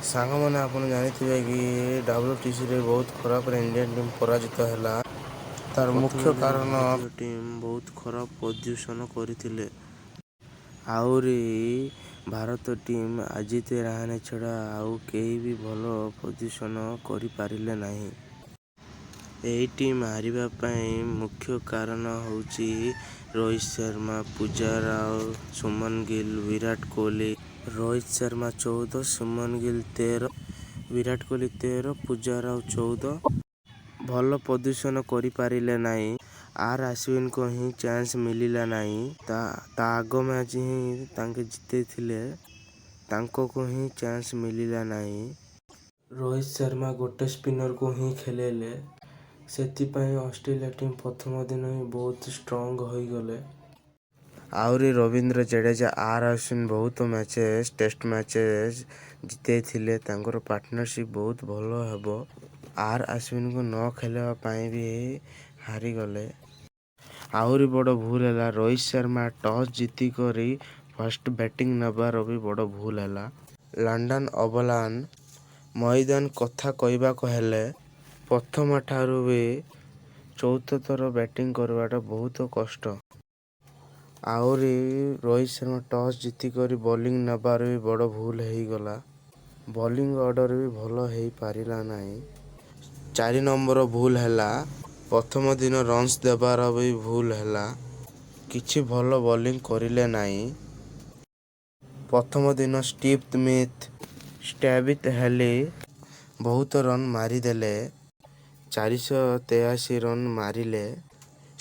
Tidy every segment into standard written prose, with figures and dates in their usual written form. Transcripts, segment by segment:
ସାଙ୍ଗମାନେ, ଆପଣ ଜାଣିଥିବେ କି ଡବ୍ଲ୍ୟୁଟିସିରେ ବହୁତ ଖରାପରେ ଇଣ୍ଡିଆନ୍ ଟିମ୍ ପରାଜିତ ହେଲା। ତାର ପ୍ରଥମ ମୁଖ୍ୟ ଦିନ କାରଣ ଭାରତୀୟ ଟିମ୍ ବହୁତ ଖରାପ ପ୍ରଦର୍ଶନ କରିଥିଲେ। ଆହୁରି ଭାରତ ଟିମ୍ ଅଜିଙ୍କ୍ୟ ରାହାଣେ ଛଡ଼ା ଆଉ କେହି ବି ଭଲ ପ୍ରଦର୍ଶନ କରିପାରିଲେ ନାହିଁ। ଏହି ଟିମ୍ ହାରିବା ପାଇଁ ମୁଖ୍ୟ କାରଣ ହେଉଛି ରୋହିତ ଶର୍ମା, ପୂଜାରା, ଶୁଭମନ ଗିଲ୍, ବିରାଟ କୋହଲି। ରୋହିତ ଶର୍ମା 14, ଶୁଭମନ ଗିଲ୍ 13, ବିରାଟ କୋହଲି 13, ପୂଜାରା 14। ଭଲ ପ୍ରଦର୍ଶନ କରିପାରିଲେ ନାହିଁ। ଆର୍ ଅଶ୍ୱିନଙ୍କୁ ହିଁ ଚାନ୍ସ ମିଳିଲା ନାହିଁ। ତା ତା ଆଗ ମ୍ୟାଚ୍ ହିଁ ତାଙ୍କେ ଜିତେଇଥିଲେ, ତାଙ୍କକୁ ହିଁ ଚାନ୍ସ ମିଳିଲା ନାହିଁ। ରୋହିତ ଶର୍ମା ଗୋଟେ ସ୍ପିନରକୁ ହିଁ ଖେଳେଇଲେ, ସେଥିପାଇଁ ଅଷ୍ଟ୍ରେଲିଆ ଟିମ୍ ପ୍ରଥମ ଦିନ ହିଁ ବହୁତ ଷ୍ଟ୍ରଙ୍ଗ ହୋଇଗଲେ। ଆହୁରି ରବୀନ୍ଦ୍ର ଜାଡେଜା, ଆର୍ ଅଶ୍ୱିନ ବହୁତ ମ୍ୟାଚେସ୍, ଟେଷ୍ଟ ମ୍ୟାଚେସ୍ ଜିତେଇଥିଲେ। ତାଙ୍କର ପାର୍ଟନରସିପ୍ ବହୁତ ଭଲ ହେବ। ଆର୍ ଅଶ୍ୱିନକୁ ନ ଖେଳିବା ପାଇଁ ବି ହାରିଗଲେ। ଆହୁରି ବଡ଼ ଭୁଲ ହେଲା, ରୋହିତ ଶର୍ମା ଟସ୍ ଜିତିକରି ଫାଷ୍ଟ ବ୍ୟାଟିଂ ନେବାର ବି ବଡ଼ ଭୁଲ ହେଲା। ଲଣ୍ଡନ ଓଭାଲ ମଇଦାନ କଥା କହିବାକୁ ହେଲେ, ପ୍ରଥମ ଠାରୁ ବି ଚଉଦ ଥର ବ୍ୟାଟିଂ କରିବାଟା ବହୁତ କଷ୍ଟ। ଆହୁରି ରୋହିତ ଶର୍ମା ଟସ୍ ଜିତିକରି ବୋଲିଂ ନେବାର ବି ବଡ଼ ଭୁଲ ହେଇଗଲା। ବୋଲିଂ ଅର୍ଡ଼ର ବି ଭଲ ହେଇପାରିଲା ନାହିଁ। 4 ନମ୍ବର ଭୁଲ ହେଲା, ପ୍ରଥମ ଦିନ ରନ୍ସ ଦେବାର ବି ଭୁଲ ହେଲା। କିଛି ଭଲ ବୋଲିଂ କରିଲେ ନାହିଁ। ପ୍ରଥମ ଦିନ ଷ୍ଟିଭ୍ ସ୍ମିଥ୍, ଟ୍ରାଭିସ୍ ହେଡ୍ ବହୁତ ରନ୍ ମାରିଦେଲେ। 483 ରନ୍ ମାରିଲେ।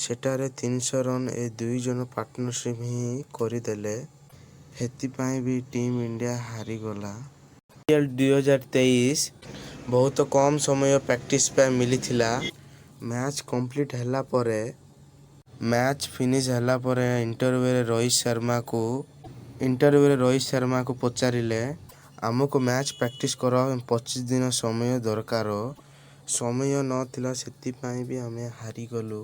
ସେଠାରେ 300 ରନ୍ ଏ ଦୁଇ ଜଣ ପାର୍ଟନରସିପ୍ ହିଁ କରିଦେଲେ। ସେଥିପାଇଁ ବି ଟିମ୍ ଇଣ୍ଡିଆ ହାରିଗଲା। 2023 ବହୁତ କମ୍ ସମୟ ପ୍ରାକ୍ଟିସ୍ ପାଇଁ ମିଳିଥିଲା। ମ୍ୟାଚ୍ କମ୍ପ୍ଲିଟ୍ ହେଲା ପରେ, ମ୍ୟାଚ୍ ଫିନିଶ୍ ହେଲା ପରେ ଇଣ୍ଟରଭ୍ୟୁରେ ରୋହିତ ଶର୍ମାକୁ ପଚାରିଲେ, ଆମକୁ ମ୍ୟାଚ୍ ପ୍ରାକ୍ଟିସ୍ କରିବା ପାଇଁ 25 ଦିନ ସମୟ ଦରକାର, ସମୟ ନଥିଲା, ସେଥିପାଇଁ ବି ଆମେ ହାରିଗଲୁ।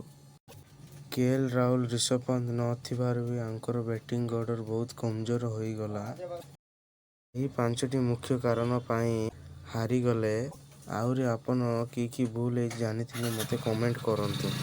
କେ ଏଲ୍ ରାହୁଲ, ରିଷଭ ପନ୍ତ ନଥିବାରୁ ବି ଆଙ୍କର ବ୍ୟାଟିଂ ଅର୍ଡ଼ର ବହୁତ କମଜୋର ହୋଇଗଲା। ଏହି ପାଞ୍ଚଟି ମୁଖ୍ୟ କାରଣ ପାଇଁ ହାରିଗଲେ। ଆହୁରି ଆପଣ କି କି ଭୁଲ ହେଇଛି ଜାଣିଥିଲେ, ମୋତେ କମେଣ୍ଟ କରନ୍ତୁ।